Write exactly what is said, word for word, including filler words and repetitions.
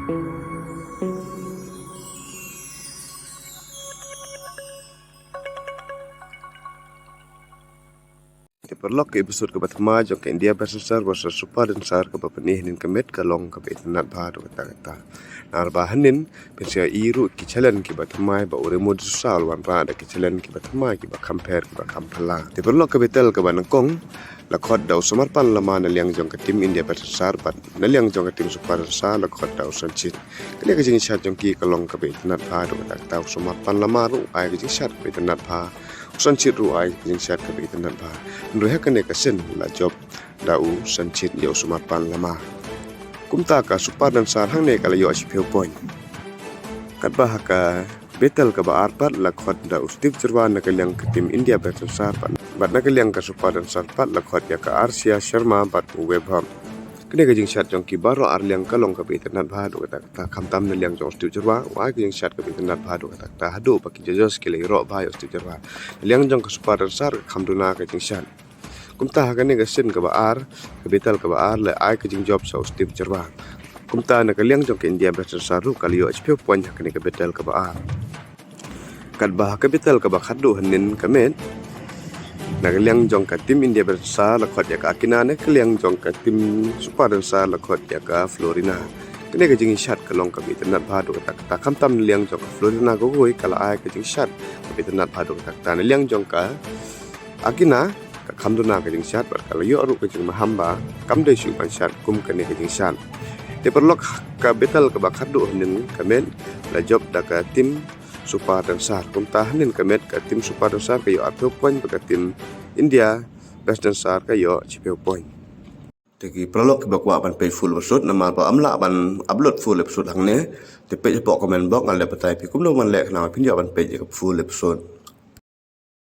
Te paralok, ka episode kaba thymmai jong ka India Best Dancer versus Super Dancer kaba pyni hynnin ka miet ka long kaba itynnad bha haduh katta katta. Namar ba hynnin pynshai ruh ki challenge kiba thymmai ba u Remo D'Souza u la wanrah da ki challenge kiba thymmai kiba kham pher kiba kham phylla. Te paralok, ka battle kaba nyngkong la khot da u Samarpan Lama na liang jong ka team India Best Dancer bad na liang jong ka team Super Dancer la khot da u Sanchit. Kane ka jingshad jong ki ka long kaba itynnad bha haduh katta katta. U Samarpan Lama ruh u ai ka jingshad kaba itynnad bha. U Sanchit ruh u ai ka jingshad kaba itynnad bha. Hynrei ha kane ka sien la jop da u Sanchit ïa u Samarpan Lama. Kumta ka Super Dancer hangne ka la ïoh shiphew point. Katba ha ka battle kaba ar pat la khot da u Steve Jyrwa na ka liang ka team India Best Dancer bad, bad na ka liang ka Super Dancer pat la khot ïa ka Arshia Sharma bad u Vaibhav. Kane ka jingshad jong ki baroh ar liang ka long kaba itynnad bha haduh katta katta. Khamtam na liang jong u Steve Jyrwa u ai ka jingshad kaba itynnad bha haduh katta katta, haduh ba ki judges ki la ïaroh bha ïa u Steve Jyrwa. Na liang jong ka Super Dancer ka kham duna ka jingshad. Kumta ha kane ka sien kaba ar, ka battle kaba ar la ai ka jingjop sha u Steve Jyrwa. Kumta na ka liang jong ka India Best Dancer ruh ka la ïoh shiphew point ha kane ka battle kaba ar. Katba ha ka battle kaba khatduh hynnin ka miet, na ka liang jong ka team India Best Dancer la khot ïa ka Akina, na ka liang jong ka team Super Dancer la khot ïa ka Florina. Kane ka jingshad ka long kaba itynnad bha haduh katta katta. Khamtam na liang jong ka Florina ka kawei ka la ai ka jingshad kaba itynnad bha haduh katta katta. Na liang jong ka Akina ka kham duna ka jingshad bad ka la ïoh ruh ka jingmaham ba kam dei shuh ban shad kum kane ka jingshad. Te paralok, ka battle kaba khatduh hynnin ka miet la jop da ka team Super Dancer. Kumta hynnin ka miet ka team Super Dancer ka ïoh arphew point bad ka team India Best Dancer ka ïoh shiphew point. Te ki paralok kiba kwah ban peit full episode namar ba ym lah ban upload full episode hangne, te peit hapoh comment box, ngan leh batai phi kumno ban leh khnang ba phin ïoh ban peit ïa ka full episode.